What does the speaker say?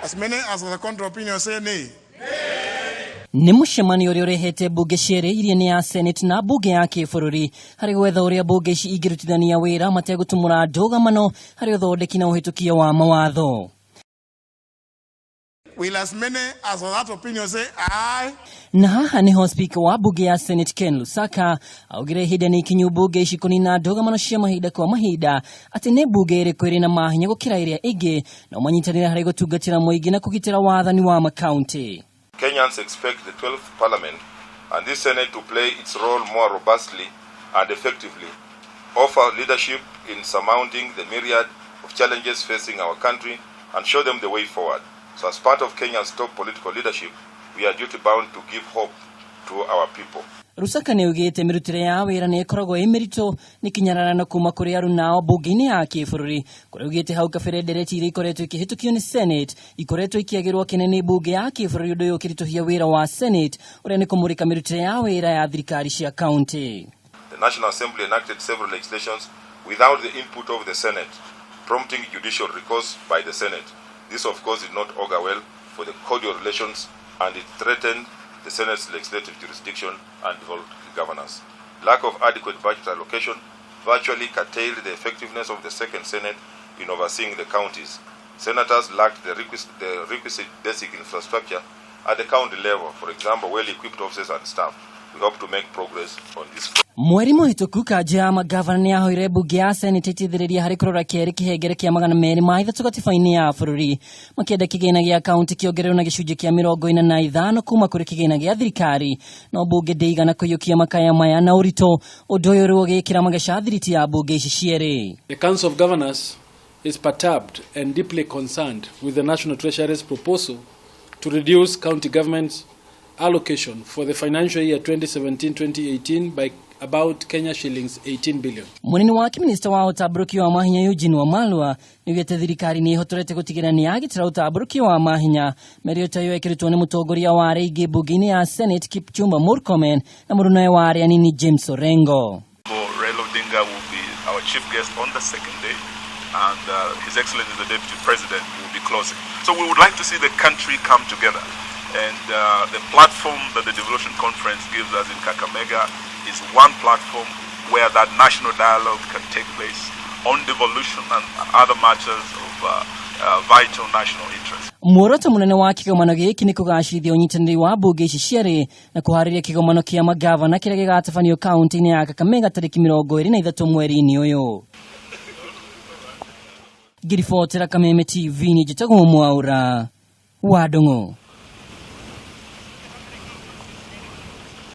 As many as of the contrary opinion say nay. Nĩ mũcemanio ũrĩa ũrehete mbunge cierĩ iria nĩ ya Senate na mbunge ya kĩbũrũri harĩ gwetha ũrĩa mbunge ici ingĩrutithania wĩra mategũtumũra ndũgamano harĩ ũthondeki na ũhĩtũkia wa mawatho. Will as many as of that opinion say aye? Na haha niho speaker wa mbunge ya Senate Ken Lusaka augire ihinda nĩ ikinyu mbunge ici kũnina ndũgamano cia mahinda kwa mahinda atĩ nĩ mbunge ĩrĩkũ ĩrĩ na mahinya gũkĩra ĩrĩa ĩngĩ na manyitanĩre harĩ gũtungatĩra mũingĩ na kũgitĩra wathani wa makaunti. Kenyans expect the 12th Parliament and this Senate to play its role more robustly and effectively, offer leadership in surmounting the myriad of challenges facing our country, and show them the way forward. So, as part of Kenya's top political leadership, we are duty bound to give hope to our people. Lusaka nĩ augĩte mĩrutĩre ya wĩra nĩ ĩkoragwo ĩ mĩritũ nĩ kĩnyararano kuma kũrĩ arunao mbunge-inĩ ya kĩbũrũri kũrĩa augĩte hau kabere ndereti iria ikoretwo ikĩhĩtũkio nĩ Senate ikoretwo ikĩagĩrwo kĩene nĩ mbunge ya kĩbũrũri, ũndũ ũyũ ũkĩritũhia wĩra wa Senate ũrĩa nĩ kũmũrĩka mĩrutĩre ya wĩra ya thirikari cia kaunti. The National Assembly enacted several legislations without the input of the Senate, prompting judicial recourse by the Senate. This, of course, did not augur well for the cordial relations, and it threatened the Senate's legislative jurisdiction and devolved governance. Lack of adequate budget allocation virtually curtailed the effectiveness of the second Senate in overseeing the counties. Senators lacked the requisite basic infrastructure at the county level, for example, well-equipped officers and staff. We hope to make progress on this front. Mweri mũhĩtũku kanjũ ya magavana nĩ yahoire mbunge ya Senate ĩteithĩrĩrie harĩ kũrora kerĩ kĩhengere kĩa 203 gatiba-inĩ ya bũrũri, makĩenda kĩgĩna gĩa kaunti kĩongererwo na gĩcunjĩ kĩa 45 kuma kũrĩ kĩgĩna gĩa thirikari, no mbunge ndĩigana kũiyũkia makaya maya na ũritũ, ũndũ ũyũ rĩu ũgĩkĩra mageca thiriti ya mbunge ici cierĩ. The Council of Governors is perturbed and deeply concerned with the National Treasury's proposal to reduce county government's allocation for the financial year 2017-2018 by about Kenya shillings 18 billion. Munene wa kĩminista wa ũtambũrũkio wa mahinya Eugene Wamalwa nĩaugĩte thirikari nĩ ĩhotorete gũtigĩrĩra nĩ yagitĩra ũtambũrũkio wa mahinya. Mĩario ta ĩyo ĩkĩrutwo nĩ mũtongoria wa arĩa aingĩ mbunge-inĩ ya Senate Kipchumba Murkomen na mũrunawe wa arĩa anini James Orengo. Raila Odinga will be our chief guest on the second day, and His Excellency the Deputy President will be closing. So we would like to see the country come together. And the platform that the Devolution Conference gives us in Kakamega is one platform where that national dialogue can take place on devolution and other matters of vital national interest. Muoroto mũnene wa kĩgomano gĩkĩ nĩ kũgacĩrithia ũnyitanĩri wa mbunge ici cierĩ na kũharĩria kĩgomano kĩa magavana kĩrĩa gĩgatabanio kaunti-inĩ ya Kakamega tarĩki 23 mweri-inĩ ũyũ. Ngĩribotera Kameme TV nĩ njĩtagwo Mwaũra wa Ndung'u.